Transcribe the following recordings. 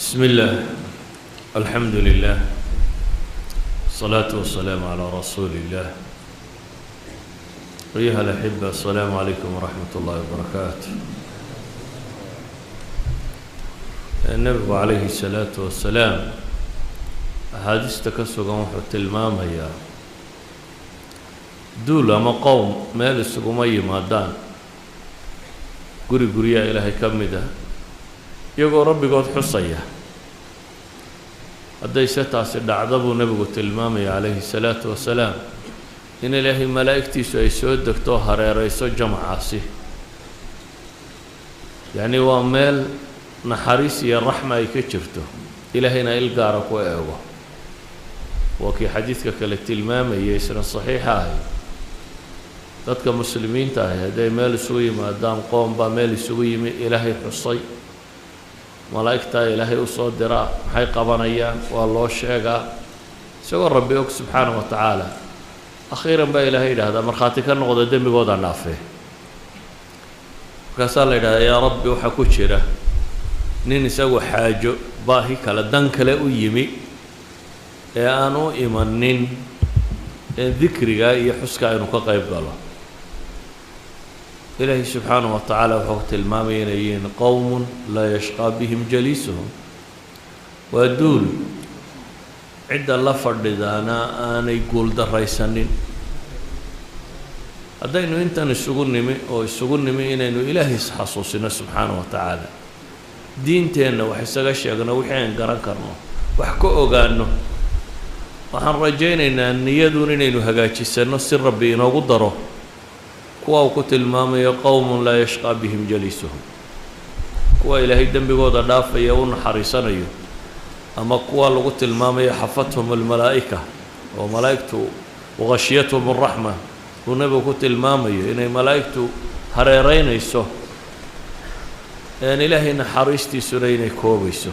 بسم الله، الحمد لله، الصلاة والسلام على رسول الله. أيها الأحبة، السلام عليكم ورحمة الله وبركاته. Nebigu calayhi الsalaatu wasalaam axaadiista ka sugan wuxuu tilmaamayaa duul ama qowm meel isuguma yimaadaan, guri guryaha Ilaahay ka mid ah, iyagoo Rabbigood xusaya. Haddayse taasi dhacdo, buu nebigu tilmaamaya calayhi الsalaatu wasalaam, in Ilaahay malaa'igtiisu ay soo degto, hareereyso jamcaasi. Yacni waa meel naxariis iyo raxma ay ka jirto, Ilaahayna il gaara ku eego. Waa kii xadiidka kale tilmaamayay, isna saxiixa ahi, dadka muslimiinta ahi hadday meel isugu yimaadaan, qoom baa meel isugu yimi, Ilaahay xusay, malaa'igtaa Ilaahay usoo diraa. Maxay qabanayaan? Waa loo sheegaa, isagoo Rabbi og subxaana wa tacaala. Akhiiran baa Ilaahay yidhaahdaa: "Markhaati ka noqda, dembigooda dhaafee." Markaasaa la yidhahdaa: "Yaa Rabbi, waxaa ku jira nin isagu xaajo, baahi kale, dan kale u yimi ee aan u imanin ee dikriga iyo xuska aynu ka qayb galo." Ilaahay subxaanahu wa tacaala wuxuu tilmaamaya inay yihiin qowmun laa yashqaa bihim jaliisuhum, waa duul cidda la fadhidaana aanay guuldaraysanin. Haddaynu intan isugu nimi oo isugu nimi inaynu Ilaahay isxasuusino subxaanahu wa tacaala, diinteenna wax isaga sheegno, wixii aan garan karno wax ka ogaano, waxaan rajaynaynaa niyadun inaynu hagaajisanno si Rabbi inoogu daro kuwa uu ku tilmaamayo qowmun laa yashqaa bihim jaliisuhum, kuwa Ilaahay dembigooda dhaafaya, u naxariisanayo, ama kuwa lagu tilmaamayo xafathum almalaa'ika oo malaa'igtu waqashiyathum araxma, uu nebigu ku tilmaamayo inay malaa'igtu hareereynayso een Ilaahay naxariistiisuna inay koobayso.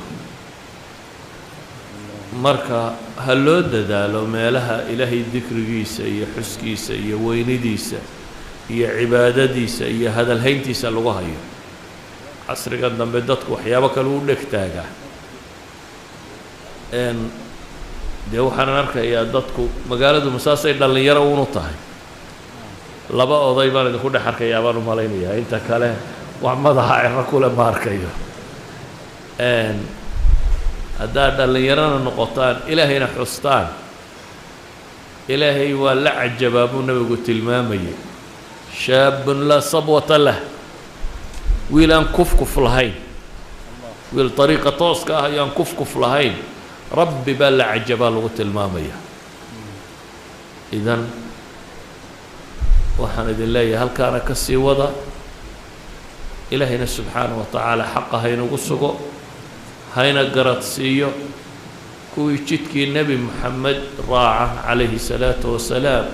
Marka ha loo dadaalo meelaha Ilaahay dikrigiisa iyo xuskiisa iyo weynidiisa iyo cibaadadiisa iyo hadalhayntiisa lagu hayo. Casrigan dambe dadku waxyaabo kale u dheg taagaa. Dee waxaanan arkayaa dadku magaaladu masaasay dhallinyaro unu tahay. Laba oday baan idinku dhex arkayaa baan u malaynayaa, inta kale wax madaxa cero kule ma arkayo. Haddaad dhallinyarona noqotaan, Ilaahayna xustaan, Ilaahay waa la cajabaa buu nebigu tilmaamayay. Shaabun laa sabwata lah, wiil aan kufkuf lahayn, wiil dariiqa tooska ah iyo aan kufkuf lahayn, Rabbi baa la cajabaa lagu tilmaamaya. Idan waxaan idin leeyahay, halkaana ka sii wada. Ilaahayna subxaanaه wa tacaala xaqa haynagu sugo, hayna garad siiyo kuwii jidkii Nebi Moxamed raaca calayhi الsalaatu wasalaam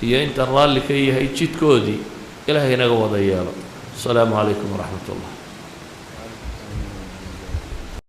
iyo inta raalli ka yahay jidkoodii, Ilahay inaga wada yeelo. Asalaamu calaykum waraxmat ullah.